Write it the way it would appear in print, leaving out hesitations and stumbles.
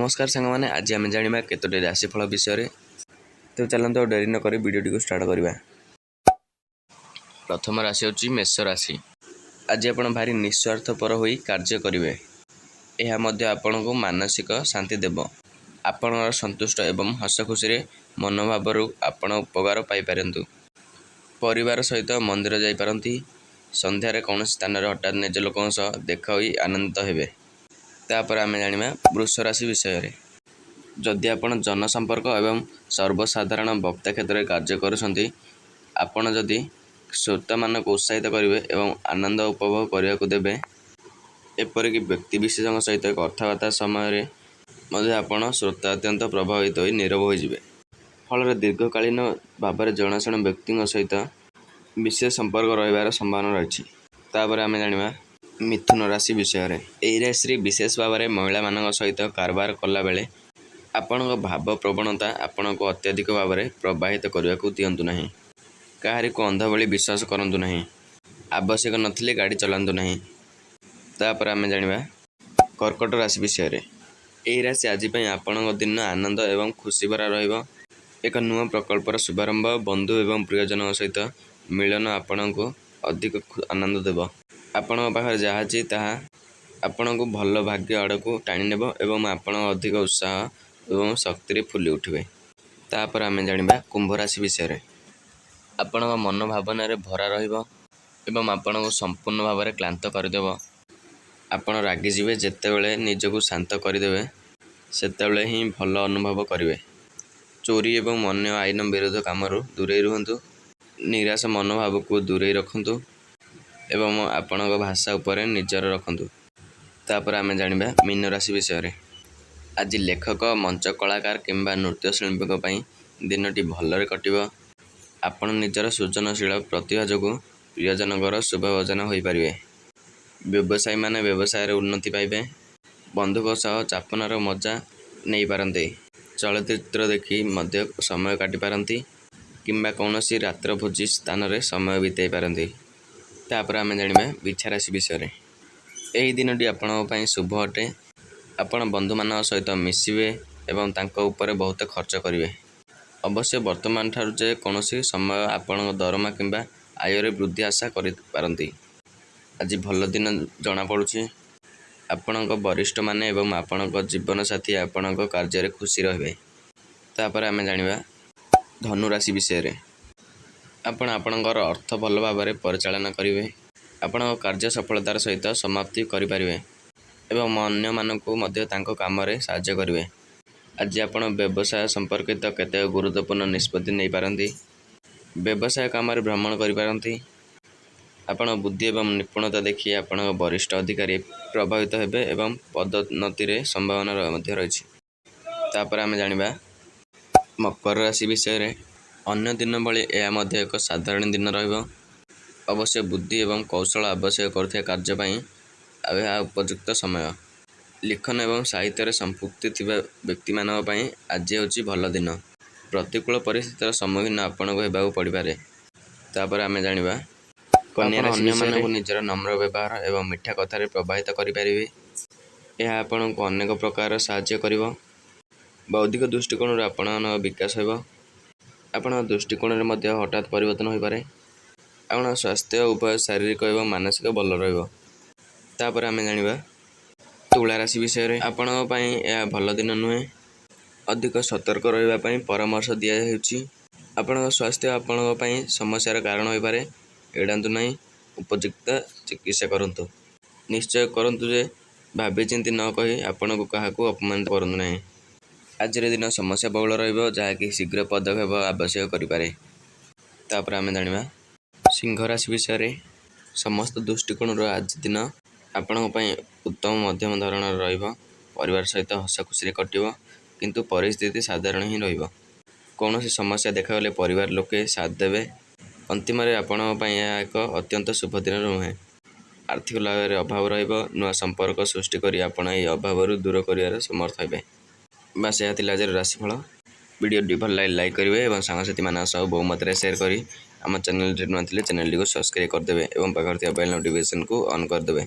ନମସ୍କାର ସାଙ୍ଗମାନେ, ଆଜି ଆମେ ଜାଣିବା କେତୋଟି ରାଶିଫଳ ବିଷୟରେ। ତ ଚାଲନ୍ତୁ, ଆଉ ଡେରି ନକରି ଭିଡ଼ିଓଟିକୁ ଷ୍ଟାର୍ଟ କରିବା। ପ୍ରଥମ ରାଶି ହେଉଛି ମେଷ ରାଶି। ଆଜି ଆପଣ ଭାରି ନିସ୍ୱାର୍ଥପର ହୋଇ କାର୍ଯ୍ୟ କରିବେ। ଏହା ମଧ୍ୟ ଆପଣଙ୍କୁ ମାନସିକ ଶାନ୍ତି ଦେବ। ଆପଣଙ୍କର ସନ୍ତୁଷ୍ଟ ଏବଂ ହସଖୁସିର ମନୋଭାବରୁ ଆପଣ ଉପକାର ପାଇପାରନ୍ତି। ପରିବାର ସହିତ ମନ୍ଦିର ଯାଇପାରନ୍ତି। ସନ୍ଧ୍ୟାରେ କୌଣସି ସ୍ଥାନରେ ହଠାତ୍ ନିଜ ଲୋକଙ୍କ ସହ ଦେଖା ହୋଇ ଆନନ୍ଦିତ ହେବେ। ତାପରେ ଆମେ ଜାଣିବା ବୃଷ ରାଶି ବିଷୟରେ। ଯଦି ଆପଣ ଜନସମ୍ପର୍କ ଏବଂ ସର୍ବସାଧାରଣ ବକ୍ତା କ୍ଷେତ୍ରରେ କାର୍ଯ୍ୟ କରୁଛନ୍ତି, ଆପଣ ଯଦି ଶ୍ରୋତାମାନଙ୍କୁ ଉତ୍ସାହିତ କରିବେ ଏବଂ ଆନନ୍ଦ ଉପଭୋଗ କରିବାକୁ ଦେବେ, ଏପରିକି ବ୍ୟକ୍ତିବିଶେଷଙ୍କ ସହିତ କଥାବାର୍ତ୍ତା ସମୟରେ ମଧ୍ୟ ଆପଣ ଶ୍ରୋତା ଅତ୍ୟନ୍ତ ପ୍ରଭାବିତ ହୋଇ ନୀରବ ହୋଇଯିବେ। ଫଳରେ ଦୀର୍ଘକାଳୀନ ଭାବରେ ଜଣାଶୁଣା ବ୍ୟକ୍ତିଙ୍କ ସହିତ ବିଶେଷ ସମ୍ପର୍କ ରହିବାର ସମ୍ଭାବନା ରହିଛି। ତାପରେ ଆମେ ଜାଣିବା ମିଥୁନ ରାଶି ବିଷୟରେ। ଏହି ରାଶିରେ ବିଶେଷ ଭାବରେ ମହିଳାମାନଙ୍କ ସହିତ କାରବାର କଲାବେଳେ ଆପଣଙ୍କ ଭାବ ପ୍ରବଣତା ଆପଣଙ୍କୁ ଅତ୍ୟଧିକ ଭାବରେ ପ୍ରବାହିତ କରିବାକୁ ଦିଅନ୍ତୁ ନାହିଁ। କାହାରିକୁ ଅନ୍ଧ ଭଳି ବିଶ୍ୱାସ କରନ୍ତୁ ନାହିଁ। ଆବଶ୍ୟକ ନଥିଲେ ଗାଡ଼ି ଚଲାନ୍ତୁ ନାହିଁ। ତାପରେ ଆମେ ଜାଣିବା କର୍କଟ ରାଶି ବିଷୟରେ। ଏହି ରାଶି ଆଜି ପାଇଁ ଆପଣଙ୍କ ଦିନ ଆନନ୍ଦ ଏବଂ ଖୁସି ଭରା ରହିବ। ଏକ ନୂଆ ପ୍ରକଳ୍ପର ଶୁଭାରମ୍ଭ, ବନ୍ଧୁ ଏବଂ ପ୍ରିୟଜନଙ୍କ ସହିତ ମିଳନ ଆପଣଙ୍କୁ ଅଧିକ ଆନନ୍ଦ ଦେବ। ଆପଣଙ୍କ ପାଖରେ ଯାହା ଅଛି, ତାହା ଆପଣଙ୍କୁ ଭଲ ଭାଗ୍ୟ ଆଡ଼କୁ ଟାଣିନେବ ଏବଂ ଆପଣ ଅଧିକ ଉତ୍ସାହ ଏବଂ ଶକ୍ତିରେ ଫୁଲି ଉଠିବେ। ତାପରେ ଆମେ ଜାଣିବା କୁମ୍ଭ ରାଶି ବିଷୟରେ। ଆପଣଙ୍କ ମନ ଭାବନାରେ ଭରା ରହିବ ଏବଂ ଆପଣଙ୍କୁ ସମ୍ପୂର୍ଣ୍ଣ ଭାବରେ କ୍ଳାନ୍ତ କରିଦେବ। ଆପଣ ରାଗିଯିବେ। ଯେତେବେଳେ ନିଜକୁ ଶାନ୍ତ କରିଦେବେ, ସେତେବେଳେ ହିଁ ଭଲ ଅନୁଭବ କରିବେ। ଚୋରି ଏବଂ ଅନ୍ୟ ଆଇନ ବିରୋଧ କାମରୁ ଦୂରେଇ ରୁହନ୍ତୁ। ନିରାଶ ମନୋଭାବକୁ ଦୂରେଇ ରଖନ୍ତୁ ଏବଂ ଆପଣଙ୍କ ଭାଷା ଉପରେ ନଜର ରଖନ୍ତୁ। ତାପରେ ଆମେ ଜାଣିବା ମୀନ ରାଶି ବିଷୟରେ। ଆଜି ଲେଖକ, ମଞ୍ଚ କଳାକାର କିମ୍ବା ନୃତ୍ୟଶିଳ୍ପୀଙ୍କ ପାଇଁ ଦିନଟି ଭଲରେ କଟିବ। ଆପଣ ନିଜର ସୃଜନଶୀଳ ପ୍ରତିଭା ଯୋଗୁଁ ପ୍ରିୟଜନଙ୍କର ଶୁଭାଭାଜନ ହୋଇପାରିବେ। ବ୍ୟବସାୟୀମାନେ ବ୍ୟବସାୟରେ ଉନ୍ନତି ପାଇବେ। ବନ୍ଧୁଙ୍କ ସହ ଚାପନାର ମଜା ନେଇପାରନ୍ତି। ଚଳଚ୍ଚିତ୍ର ଦେଖି ମଧ୍ୟ ସମୟ କାଟିପାରନ୍ତି କିମ୍ବା କୌଣସି ରାତ୍ରଭୋଜି ସ୍ଥାନରେ ସମୟ ବିତାଇ ପାରନ୍ତି। ତାପରେ ଆମେ ଜାଣିବା ବିଛା ରାଶି ବିଷୟରେ। ଏହି ଦିନଟି ଆପଣଙ୍କ ପାଇଁ ଶୁଭ ଅଟେ। ଆପଣ ବନ୍ଧୁମାନଙ୍କ ସହିତ ମିଶିବେ ଏବଂ ତାଙ୍କ ଉପରେ ବହୁତ ଖର୍ଚ୍ଚ କରିବେ। ଅବଶ୍ୟ ବର୍ତ୍ତମାନଠାରୁ ଯେ କୌଣସି ସମୟ ଆପଣଙ୍କ ଦରମା କିମ୍ବା ଆୟରେ ବୃଦ୍ଧି ଆଶା କରିପାରନ୍ତି। ଆଜି ଭଲ ଦିନ ଜଣାପଡ଼ୁଛି। ଆପଣଙ୍କ ବରିଷ୍ଠମାନେ ଏବଂ ଆପଣଙ୍କ ଜୀବନସାଥୀ ଆପଣଙ୍କ କାର୍ଯ୍ୟରେ ଖୁସି ରହିବେ। ତାପରେ ଆମେ ଜାଣିବା ଧନୁ ରାଶି ବିଷୟରେ। ଆପଣ ଆପଣଙ୍କର ଅର୍ଥ ଭଲ ଭାବରେ ପରିଚାଳନା କରିବେ। ଆପଣଙ୍କ କାର୍ଯ୍ୟ ସଫଳତାର ସହିତ ସମାପ୍ତି କରିପାରିବେ ଏବଂ ଅନ୍ୟମାନଙ୍କୁ ମଧ୍ୟ ତାଙ୍କ କାମରେ ସାହାଯ୍ୟ କରିବେ। ଆଜି ଆପଣ ବ୍ୟବସାୟ ସମ୍ପର୍କିତ କେତେକ ଗୁରୁତ୍ୱପୂର୍ଣ୍ଣ ନିଷ୍ପତ୍ତି ନେଇପାରନ୍ତି। ବ୍ୟବସାୟ କାମରେ ଭ୍ରମଣ କରିପାରନ୍ତି। ଆପଣ ବୁଦ୍ଧି ଏବଂ ନିପୁଣତା ଦେଖି ଆପଣଙ୍କ ବରିଷ୍ଠ ଅଧିକାରୀ ପ୍ରଭାବିତ ହେବେ ଏବଂ ପଦୋନ୍ନତିର ସମ୍ଭାବନା ମଧ୍ୟ ରହିଛି। ତାପରେ ଆମେ ଜାଣିବା ମକର ରାଶି ବିଷୟରେ। ଅନ୍ୟ ଦିନ ଭଳି ଏହା ମଧ୍ୟ ଏକ ସାଧାରଣ ଦିନ ରହିବ। ଅବଶ୍ୟ ବୁଦ୍ଧି ଏବଂ କୌଶଳ ଆବଶ୍ୟକ କରୁଥିବା କାର୍ଯ୍ୟ ପାଇଁ ଏହା ଉପଯୁକ୍ତ ସମୟ। ଲିଖନ ଏବଂ ସାହିତ୍ୟରେ ସମ୍ପୃକ୍ତି ଥିବା ବ୍ୟକ୍ତିମାନଙ୍କ ପାଇଁ ଆଜି ହେଉଛି ଭଲ ଦିନ। ପ୍ରତିକୂଳ ପରିସ୍ଥିତିର ସମ୍ମୁଖୀନ ଆପଣଙ୍କୁ ହେବାକୁ ପଡ଼ିପାରେ। ତାପରେ ଆମେ ଜାଣିବା କନ୍ୟା ଆପଣ ରାଶି ଅନ୍ୟମାନଙ୍କୁ ଅନ୍ୟମାନଙ୍କୁ ନିଜର ନମ୍ର ବ୍ୟବହାର ଏବଂ ମିଠା କଥାରେ ପ୍ରଭାବିତ କରିପାରିବେ। ଏହା ଆପଣଙ୍କୁ ଅନେକ ପ୍ରକାର ସାହାଯ୍ୟ କରିବ। ବୌଦ୍ଧିକ ଦୃଷ୍ଟିକୋଣରୁ ଆପଣଙ୍କ ବିକାଶ ହେବ। ଆପଣଙ୍କ ଦୃଷ୍ଟିକୋଣରେ ମଧ୍ୟ ହଠାତ୍ ପରିବର୍ତ୍ତନ ହୋଇପାରେ। ଆପଣଙ୍କ ସ୍ୱାସ୍ଥ୍ୟ ଉଭୟ ଶାରୀରିକ ଏବଂ ମାନସିକ ଭଲ ରହିବ। ତାପରେ ଆମେ ଜାଣିବା ତୁଳା ରାଶି ବିଷୟରେ। ଆପଣଙ୍କ ପାଇଁ ଏହା ଭଲ ଦିନ ନୁହେଁ। ଅଧିକ ସତର୍କ ରହିବା ପାଇଁ ପରାମର୍ଶ ଦିଆହେଉଛି। ଆପଣଙ୍କ ସ୍ୱାସ୍ଥ୍ୟ ଆପଣଙ୍କ ପାଇଁ ସମସ୍ୟାର କାରଣ ହୋଇପାରେ। ଏଡ଼ାନ୍ତୁ ନାହିଁ, ଉପଯୁକ୍ତ ଚିକିତ୍ସା କରନ୍ତୁ। ନିଶ୍ଚୟ କରନ୍ତୁ ଯେ ଭାବିଚିନ୍ତି ନ କହି ଆପଣଙ୍କୁ କାହାକୁ ଅପମାନିତ କରନ୍ତୁ ନାହିଁ। ଆଜିର ଦିନ ସମସ୍ୟା ବହୁଳ ରହିବ, ଯାହାକି ଶୀଘ୍ର ପଦକ୍ଷେପ ଆବଶ୍ୟକ କରିପାରେ। ତାପରେ ଆମେ ଜାଣିବା ସିଂହ ରାଶି ବିଷୟରେ। ସମସ୍ତ ଦୃଷ୍ଟିକୋଣରୁ ଆଜି ଦିନ ଆପଣଙ୍କ ପାଇଁ ଉତ୍ତମ ମଧ୍ୟମ ଧରଣର ରହିବ। ପରିବାର ସହିତ ହସ ଖୁସିରେ କଟିବ, କିନ୍ତୁ ପରିସ୍ଥିତି ସାଧାରଣ ହିଁ ରହିବ। କୌଣସି ସମସ୍ୟା ଦେଖାଗଲେ ପରିବାର ଲୋକେ ସାଥ ଦେବେ। ଅନ୍ତିମରେ ଆପଣଙ୍କ ପାଇଁ ଏହା ଏକ ଅତ୍ୟନ୍ତ ଶୁଭ ଦିନ ନୁହେଁ। ଆର୍ଥିକ ଲାଭରେ ଅଭାବ ରହିବ। ନୂଆ ସମ୍ପର୍କ ସୃଷ୍ଟି କରି ଆପଣ ଏହି ଅଭାବରୁ ଦୂର କରିବାରେ ସମର୍ଥ ହେବେ। ବାସ୍, ଏହା ଥିଲା ଆଜିର ରାଶିଫଳ। ଭିଡ଼ିଓଟି ଭଲ ଲାଗିଲେ ଲାଇକ୍ କରିବେ ଏବଂ ସାଙ୍ଗସାଥିମାନଙ୍କ ସହ ବହୁ ମାତ୍ରାରେ ସେୟାର କରି ଆମ ଚ୍ୟାନେଲରେ ନୂଆ ଥିଲେ ଚ୍ୟାନେଲଟିକୁ ସବସ୍କ୍ରାଇବ୍ କରିଦେବେ ଏବଂ ପାଖରେ ଥିବା ବେଲ୍ ନୋଟିଫିକେସନକୁ ଅନ୍ କରିଦେବେ।